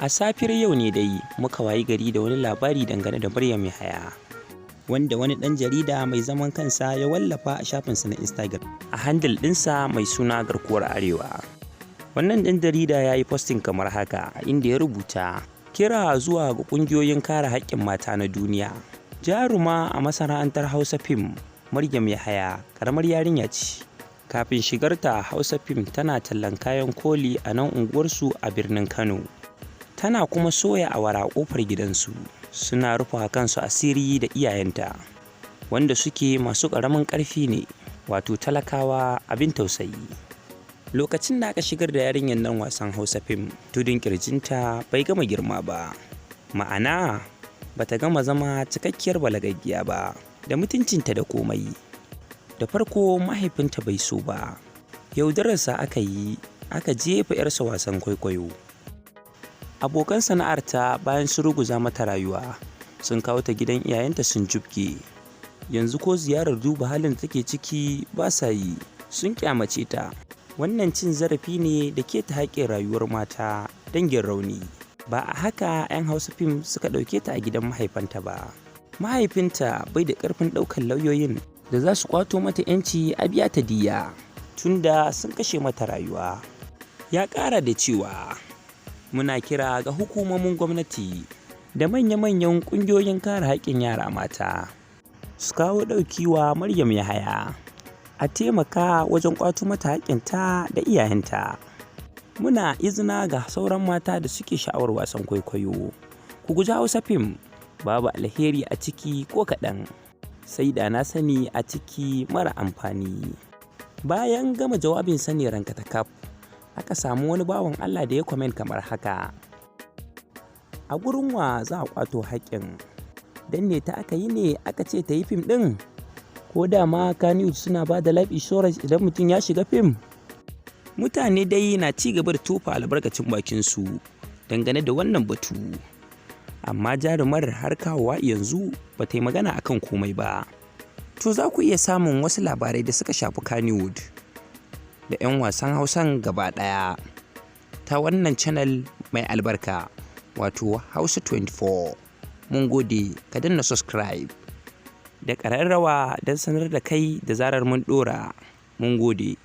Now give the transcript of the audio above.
A safiyar yau ne dai muka wayi gari da wani labari dangane da Maryam Yahaya, wanda wani ɗan jarida mai zaman kansa ya wallafa a shafinsa na Instagram a handle ɗinsa mai suna Garkuwar Arewa. Wannan ɗan jarida ya yi posting kamar haka, inda ya rubuta: "Kira zuwa ga ƙungiyoyin kare haƙƙin mata na duniya. Jaruma a masana'antar Hausa Fim, Maryam Yahaya, ƙaramar yarinya ce. Kafin shigarta Hausa Fim, tana tallan kayan koli a nan unguwarsu a birnin Kano. Tana kuma soya awara a ƙofar gidansu. Suna rufa kansu asiri da iyayenta, wanda suke masu ƙaramin ƙarfi ne, wato talakawa abin tausayi. Lokacin da aka shigar da yarinyar nan wasan Hausa Fim, tudun ƙirjinta bai gama girma ba. Ma'ana, bata gama zama cikakkiyar balagaggiya ba, da mutuncinta da komai. Da farko mahaifinta bai so ba. Yaudararsa aka yi, aka jefa 'yarsa wasan kwaikwayo. Abokan sana'arta, bayan sun ruguza mata rayuwa, sun kawo ta gidan iyayenta sun jibge. Yanzu ko ziyarar duba halin da take ciki ba sa yi, sun kyamace ta. Wannan cin zarafi ne da keta haƙƙin rayuwar mata dangin rauni. Ba a haka 'yan Hausa Fim suka ɗauke ta a gidan mahaifanta ba. Mahaifinta bai da ƙarfin ɗaukar lauyoyin da za su ƙwato mata 'yanci a biya ta diyya, tunda sun kashe mata rayuwa." Ya ƙara da cewa, "Muna kira ga hukumomin gwamnati da manya-manyan ƙungiyoyin kare haƙƙin yara mata su kawo ɗauki wa Maryam Yahaya, a taimaka wajen ƙwato mata haƙƙinta da iyayenta. Muna izina ga sauran mata da suke sha'awar wasan kwaikwayo. Ku guji Hausa Fim, babu alheri a ciki ko kaɗan, sai da na sani a ciki mara amfani." Bayan gama jawabin sani rankatakaf, aka samu wani bawan Allah da ya comment kamar haka: "A gurin wa za a ƙwato haƙƙin? Danne ta aka yi ne aka ce ta yi fim ɗin? Ko dama Kannywood suna ba da life insurance idan mutum ya shiga fim?" Mutane dai na ci gaba da tofa albarkacin bakinsu dangane da wannan batu. Amma jarumar har kawowa yanzu ba ta yi magana akan komai ba. To, za ku iya samun wasu labarai da suka shafi Kannywood da 'yan wasan Hausan gaba ɗaya ta wannan channel mai albarka, wato Hausa 24. Mun gode, ka danna subscribe da ƙararrawa don sanar da kai da zarar mun ɗora. Mun gode.